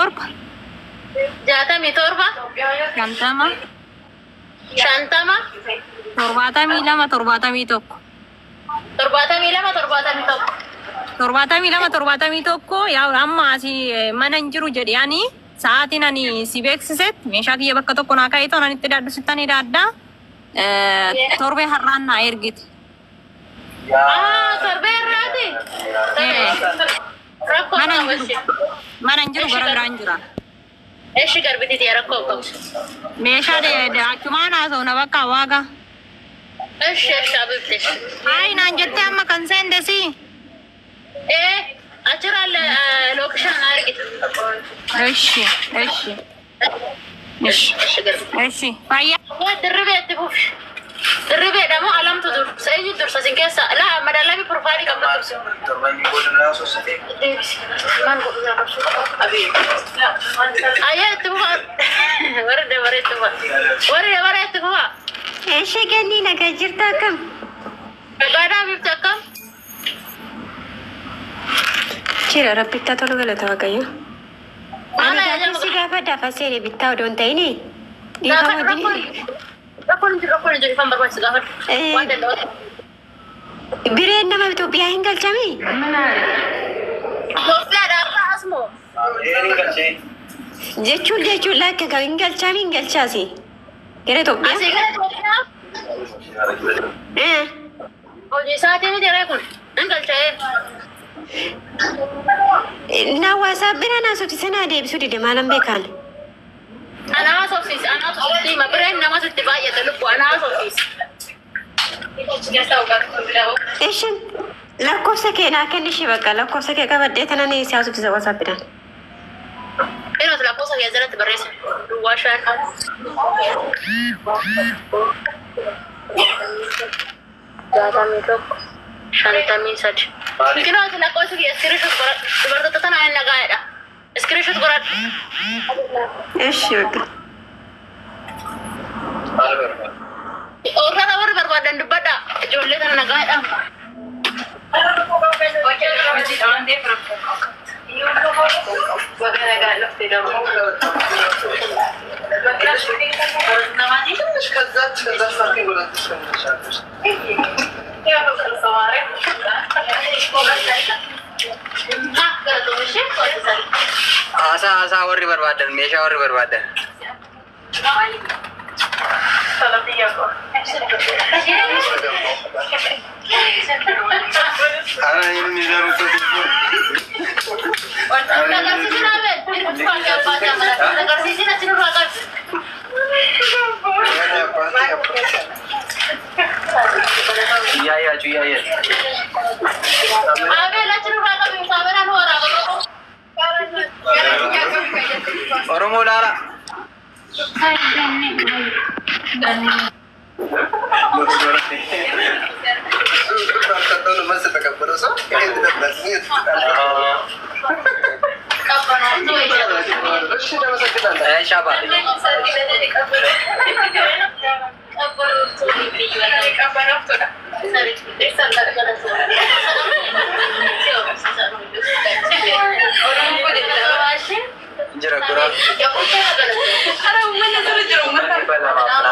67. 67. 50. 50. 72 71. 72 71. 72 71. Yaa amma asii mana hin jiru jedhe, ani sa'aatiin ani si beeksisetti meeshaa kiyya bakka tokko naa ka'ee toon itti daaddu sittan daaddaa torbee har'aan naa ergite. Ah, torbee irraati? Rakkoo Mana hin qabu jiru. ishee. Mana hin jiru, gara biraan jira. Eshi garbiti rakkoo qabu. Meeshaa achumaan haasa'u na bakka waaqa. Eshi eshi abibti. Ayi naan jettee amma kan seente si. Ee, achirraa location naa ergite. Eshi eshi eshi. Eshi garbiti. Eshi fayyaa. Waa dirribee itti fufi. Dirribeedha moo alamtu dursa? Eenyu dursa isin keessa? Laa madaalami profile qabda dursa. Deebisi. Maal godhu yaa qabsu? Abii. Ayyaa itti fufa. Warri dabaree itti fufa. Warri dabaree itti fufa. Eesha ganni nagaa jirta, akkam? Dhagaadhaa bifti akkam? Jira, rabbittaa tolu, galata Waaqayyo. Maal Ani ajaja gaafii si gaafadha afaan seene bittaa odoo hin ta'ini. Gaafadhu. Dhiifama Rakkoon wajjin. Rakkoon hin jiru, rakkoon hin jiru, ifaan barbaachisu gaafadhu. Waan danda'u. Bireen nama Itoophiyaa hin galchami? Itoophiyaadhaa akka asmoo. Jechuun lakka kan hin galchami, hin galchaasi. Gara Itoophiyaa? Asii gara Itoophiyaa hojii isaatii miti ree kun. Hin galcha'ee. Na WhatsApp bira naa sobsiise, naa deebisuu dide, maalan beekaan? Anaa sobsiise, anaa sobsiise. Bireen nama sitti baay'ate lubbu, anaa sobsiise. Ishin lakkoofsa kee naa kenni, ishee bakka lakkoofsa kee qabadhee tanan si haasofsiisa WhatsApp dhaan. Inus lakkoofsa kee jalatti barreessa. Duwwaa 5. 61 53. Kinooti lakkoofsa kee screenshot godhadhu. Dubartoota tana hin nagaa'edha. Screenshot godhadhu. Ishi bakka. Orrara warri barbaadan dubbadha. Ijoollee tana nagaa'edha. Haasaa haasaa, warri barbaadan, meeshaa warri barbaadan. Agarsiisin abee. Agarsiisin achi nurraa qabi. እያያችሁ እያያችሁ። Abeel achi nurraa qabi. Kaameraan waraaba. Oromoo laala. Shaba. Jira gura.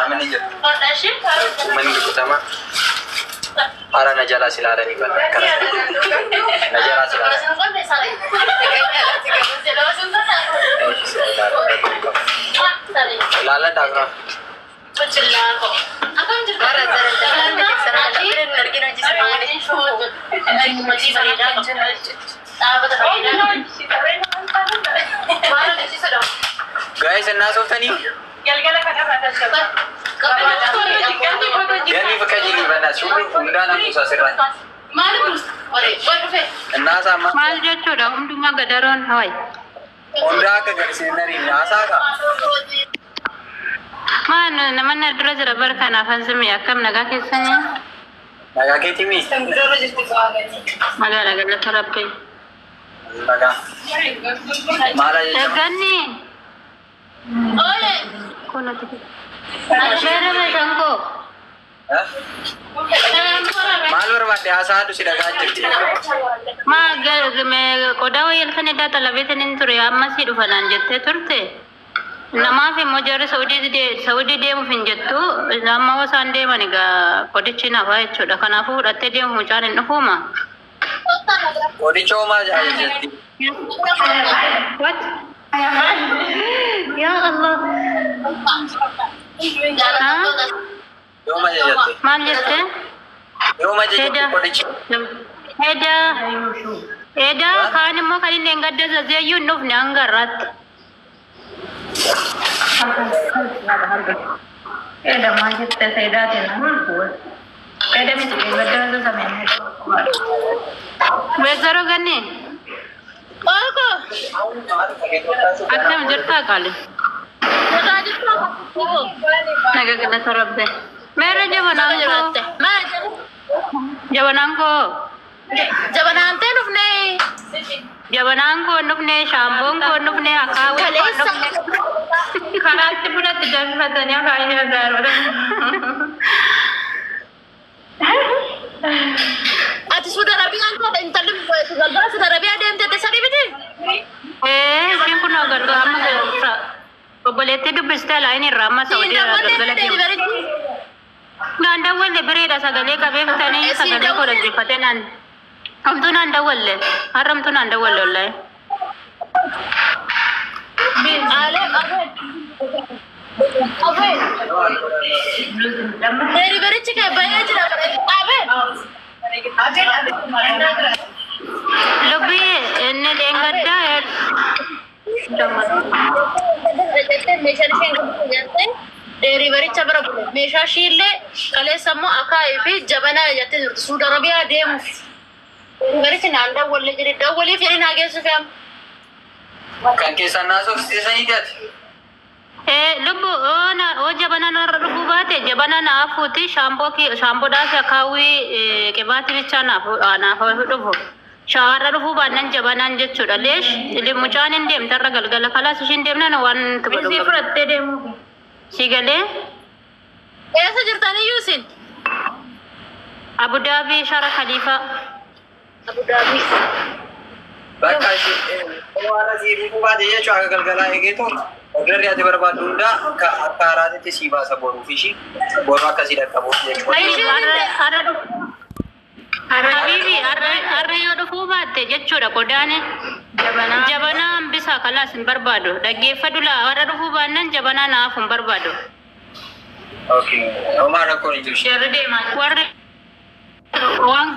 Namni jira. Uummanni rukutama. Hara na jalaa silaalanii bana. Akkana. Na jalaa silaalanii. Ilaalan daakuna. Guys, innaa sooftanii ganii bakka jilii banaa suurri hundaa nama kuusaa sirraan. Innaa saamma Maal jechuudha hundumaa gadaroon hawaii. Hundaa akka garsiinariin naasaa kaa. Maal namanni dura jira bara kanaaf hansimii, akkam nagaa keessanii? Nagaa keetii mii? Magaala galata rabbii. Nagaa. Maal ajajamu? Dhagganni kun ati. Beera meeshaan koo. Maal barbaadde haasaa si dhagaa jirti. Maa qodaa wayii halkan edaa xalabeetiin ture amma si dhufa naan jettee turte. Namaaf immoo jarri Saudii deemuuf hin jettu amma hoo isaan deeman egaa qodichi nafaa jechuudha. Kanaafuu fudhattee deemuuf mucaan hin dhufuuma. Qodicha homaa jetti. What? Yaa Allah. Yooma jette. Maal jette? Yooma jette qodichi. Eda. Eda kaan immoo kan inni hin gadda zazeeyyuu hin dhufne hanga har'aatti. Eda maal jette seedaatiin Eda miti gadda zasameen. Weezaroo Ganni Ooko. Akkam jirtaa qaali? Nagaa jirtaa? Naga galata rabbe. Meera jabanaan koo? Jiraatte. Maal jedhu? Jabanaan koo? Jabanaan ta'e dhufnee. Jabanaan koo hin dhufne, shaamboon koo hin dhufne, akaawwiin koo hin dhufne. Karaatti bunatti danfifatanii akaayii irraa Ati Suudi Arabiyaan taate intalli galgala Suudi Arabiyaa deemte sadii miti? Ee, isheen kun galgala amma obboleettii dubbistee laayin irraa amma Saudii irraa galgala deemu. Naan dawwalle bireedha sagalee qabeeffatanii sagalee koo dhaggeeffatee naan hamtuu naan dawwalle har'amtuu naan dawwalle wallahi. Alee qabee. Qabee. Deliverychi kee bahee jira qabee. Lubbii inni dheengaddaa Meeshaan isheen jettee deliverycha bira bule. Meeshaa ishiillee kaleessa immoo akaayii fi jabanaa jettee jirti. Suudi Arabiyaa deemuuf. Deliverychi naan dawwalle jedhe dawwaliif jedhee naa geessuuf yaam. Kan keessaan naasofsiisanii ati. Lubbu oo jabanaan irra dhufuu baate jabanaa naafuuti shaamboo shaamboodhaa fi akaawwii qibaatii bichaa naaf dhufu. Shawarra dhufuu baannaan jabanaan jechuudha. Leesh mucaan hin deemte irra galgala kalaas ishiin deemnaan waan itti godhu. Isii fudhattee deemuuf. Si galee Eessa jirtaniyyuu isin? Abu Dhaabii Shara Khaliifaa. Abu Dhaabii. Bakka ishee warra sii dhufuu baate jechuudha akka galgalaa eegeetu orderri ati barbaaddu hundaa akka haaraatitti sii baasa boruuf ishii boru akkasii dhaqqabuuf jechuudha. Habibi har'a yoo dhufuu baatte jechuudha qodaan jabanaa hambisaa kalaas hin barbaadu. Dhaggeeffadhu laa har'a dhufuu baannaan jabanaa naaf hin barbaadu. Okay. Homaa rakkoon hin jiru. Jarri deemaa jiru. Warri waan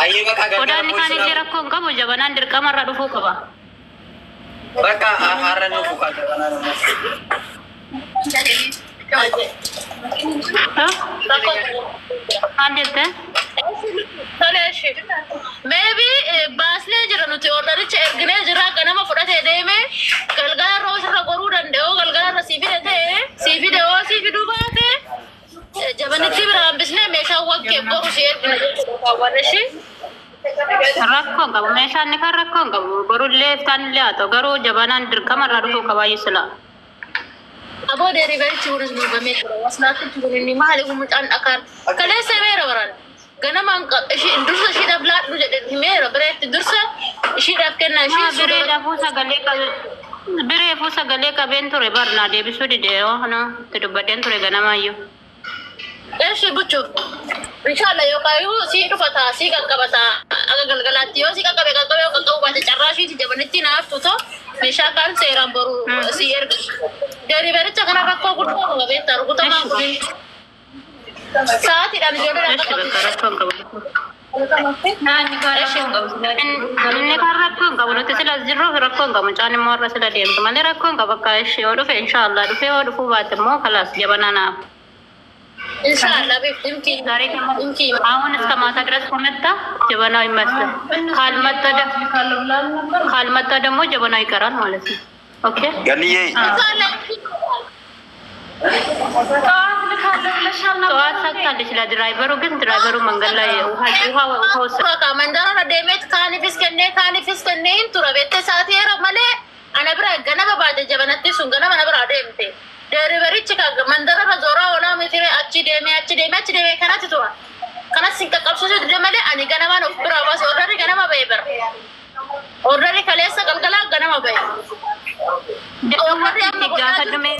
Ayyee bakka galgala qodaan kaan illee rakkoo hin qabu jabanaan dirqama irra dhufuu qaba. Bakka har'a nuuf kaa jabanaa immoo. Maal jette? Tole ishee. Maybe baasnee jira nuti ordericha erginee jira ganama fudhatee deeme galgala irra osirra goruu danda'u galgala irra sii fide ta'e sii fide oo sii fiduu baate jabanitti bira hambisnee meeshaa wakkee boru sii ergina jechuudha kaawwan ishee. Rakkoo hin qabu meeshaan ni kan rakkoo hin qabu borullee iftaan illee haa ta'u garuu jabanaan dirqama irraa dhufuu qabaayyuu sila. Aboo deliverychi kunis gurguramee jira wasnaatichi kun inni maali kun mucaan dhakaan kaleessa himeera baran ganamaan ishii dursa ishiidhaaf laadhu jedhe himeera bireetti dursa ishiidhaaf kennaa ishii Bireefuu sagalee qabeen ture barnaa deebisuu dide yoo kana itti dubbadheen ture ganamaayyuu. Eshi buchu inshallah yookaan yoo sii dhufataa sii qaqqabataa akka galgalaatti yoo sii qaqqabe qaqqabe yoo qaqqabu baate carraa ishiiti jabanitti naaftu too meeshaa kaan seeraan boru sii erga. Deliverycha kana rakkoo guddaa qaba beektaa rukutamaan kun sa'aatiidhaan ijoollee Eshi bakka rakkoo hin qabu. Naanni kaan rakkoo hin qabu. Inni kan rakkoo hin qabu nuti sila jirruuf rakkoo hin qabu mucaan immoo warra sila deemtu malee rakkoo hin qabu akka ishee yoo dhufe inshaallah dhufe yoo dhufuu baate immoo kalaas jabanaa naaf. Inshallah beef dhimkii ዛሬ dhimkii አሁን እስከ ማታ ድረስ ከመጣ ጀበናው ይመስላል። ካልመጣ ደግሞ ጀበናው ይቀራል ማለት ነው። ኦኬ ገንዬ Inshallah ጠዋት ልካለሁ ብለሻል ነበር። ጠዋት ሰጥታለች ለድራይቨሩ፣ ግን ድራይቨሩ መንገድ ላይ ውሃ ውሃ ውሃ ወሰደ። Suuraa mandara deemeet kaanifis kennee kaanifis kennee hin tura beektee sa'aatii yeroo malee ana bira ganama baate jabanatti sun ganama ana biraa deemte. Deliverychi mandararra zooraa oolaa mitire achi deemee achi deemee achi deemee kanatti tura. Kanas hin qaqqabsiisuu dide malee ani ganamaan of biraa baase ordarri ganama ba'e bira. Ordarri kaleessa galgalaa ganama ba'e. Ordarri amma godhaa Gaafadhu mee.